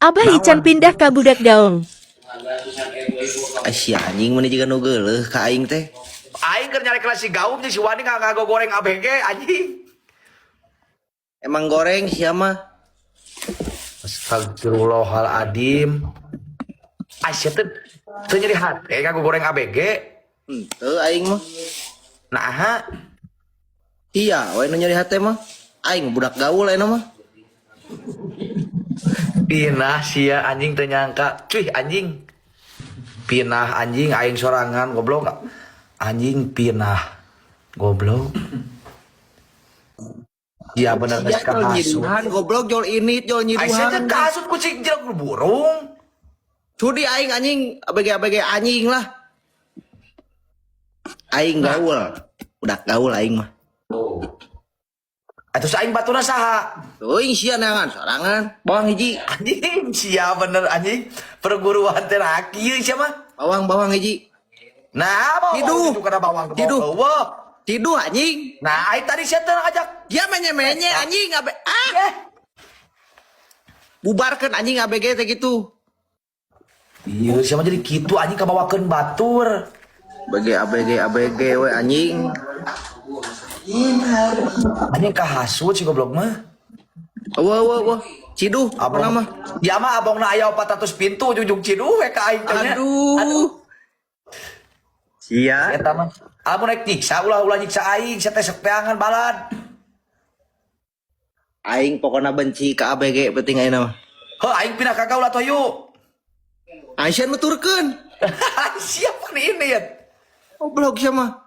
Abah Ican pindah ka budak gaung. Asia anjing mana juga nu geuleuh ka aing teh. Aing keur nyari kelas si gaum jeung si Wani ngagoreng ABG anjing. Emang goreng sia mah. Astagfirullahaladzim. Aisyah teh teu nyeri hate ngagoreng ABG. Henteu aing mah. Nah, aha. Iya, we nu nyeri hate mah. Aing budak gaul ayeuna mah. Pinah sia anjing teu nyangka. Cuy anjing. Pinah anjing aing sorangan goblok. Anjing pinah. Goblok. Iya bener Sia geus jol kahasut. nyiduhan goblok jol ini jol Aisyah teh nyiduhan. kahasut kucing jelek burung. Sudi aing anjing ABG ABG anjing lah. Aing gaul. Budak gaul aing mah. Atuh aing batuna saha? Teuing sia neangan sorangan. Bawang hiji. Anjing sia bener anjing. Perguruan teh kieu sia mah. Bawang bawang hiji. Nah, bawang Hidup. itu kana bawang ke Hidup. bawah. Tiduh anjing. Nah, aing tadi sia teh ngajak. Dia menye-menye anjing abe ah. Eh. Bubarkeun anjing ABG teh gitu. Iya, sia mah jadi kitu anjing kabawakeun batur. ABG ABG ABG we anjing. Anjing kahasut si goblok mah. Wah wah wah. Ciduh apa Abong nama? Ya mah abongna aya 400 pintu ujung ciduh we ka aing teh nya. Aduh. Sia. Eta mah. Amun rek nyiksa ulah-ulah nyiksa aing, sia teh sok balad. Aing pokoknya benci ke ABG penting ayeuna mah. Heuh aing pindah ka gaul atuh yuk. Aisyah nuturkeun. Siapa nih ini ya? Goblok sia mah.